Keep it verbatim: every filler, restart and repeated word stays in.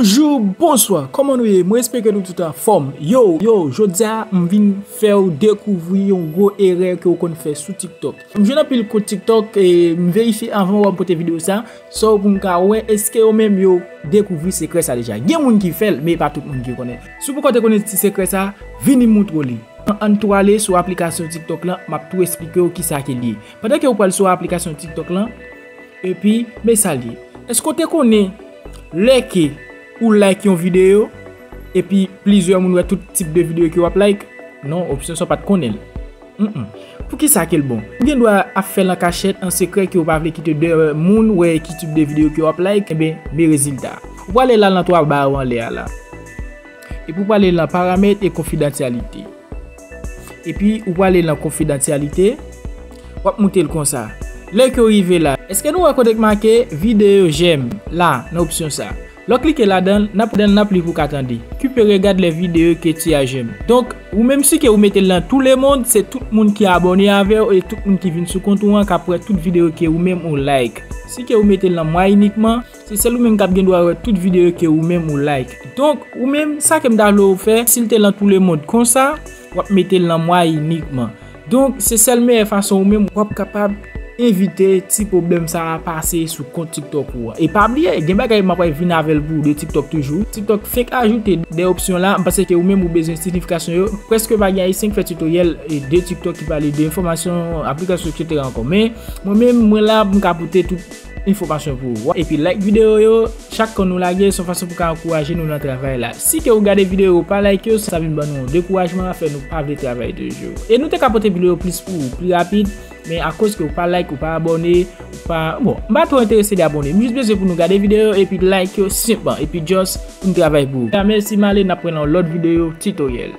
Bonjou, bonswa, kòman nou ye? Mwen espere nou tout anfòm. Yo, yo, jodi a, m vin fè w dekouvri yon gwo erè ke w konn fè sou TikTok. M jwenn anpil kont TikTok e m verifye anvan w ap pote videyo sa, so pou m ka wè èske yo menm yo dekouvri sekrè sa deja. Gen moun ki fè l, men e pa tout moun ki konnen. Si w poko te konnen ti sekrè sa, vini m montre w li. Ann tou ale sou aplikasyon TikTok lan, m ap tou esplike w kisa ke l ye. Pandan ke w pral sou aplikasyon TikTok lan, epi, men sa l ye. Èske w te konnen lè ke ou like yon videyo, epi plizyè moun wè tout tip de videyo ke w ap like? Non, opsyon sa w pa t konnen l. Mm-mm. Poukisa ke l bon? Ou gen dwa ap fè l an kachèt, an sekrè, ke w pa vle kite de moun wè ki tip de videyo ke w ap like, enben, men rezilta. Ou prale la nan twa ba yo anlè a la. Epi ou prale lan paramèt e konfidansyalite. Epi ou prale lan konfidansyalite, w ap moute l konsa. Lè ke w rive la, èske nou wè kote k make videyo j'aime la nan opsyon sa? Lè w klike ladan l, n ap, ladan l, n ap li pou w ka tande. Ki pe regad lè videyo ke ti a j'aime. Donk, ou menm si ke ou mete l nan tout le monde, se tout moun ki abòne avè w e tout moun ki vin sou kont ou an k ap wè tout videyo ke ou menm ou like. Si ke ou mete l nan moi uniquement, se sèl ou menm k ap gen dwa wè tout videyo ke ou menm ou like. Donk, ou menm, sa ke m ta vle w fè, si l te lan tout le monde konsa, w ap mete l lan moi uniquement. Donk, se sèl meyè fason ou menm w ap kapab evite ti pwoblèm sa a pase sou kont TikTok ou a. E pa bliye, gen bagay m ap vin avè l pou ou de TikTok toujou. TikTok fenk ajoute de opsyon la, m panse ke ou menm ou bezwen siyifikasyon yo. Prèske pa gen Ayisyen k fè tutoriel e de TikTok ki pale de enfòmasyon, aplikasyon, et cetera ankò. Men, mwen menm, mwen la pou m ka pote tout enfòmasyon pou ou. Epi like videyo yo, chak kan nou lage, se yon fason pou ka ankouraje nou nan travay la. Si ke ou gade videyo yo pa like yo, sa vin ban nou yon dekourajman, fè nou pa vle travay toujou. E nou te ka pote videyo plis pou ou, pli rapid, men akoz ke ou pa like, ou pa abòne, ou pa, bon, m pa twò enterese de abòne. M jis bezwen pou nou gade videyo yo epi like yo senpman, epi just pou nou travay pou ou. Mèsi, m ale, n ap pran yon lòt videyo tutoriel.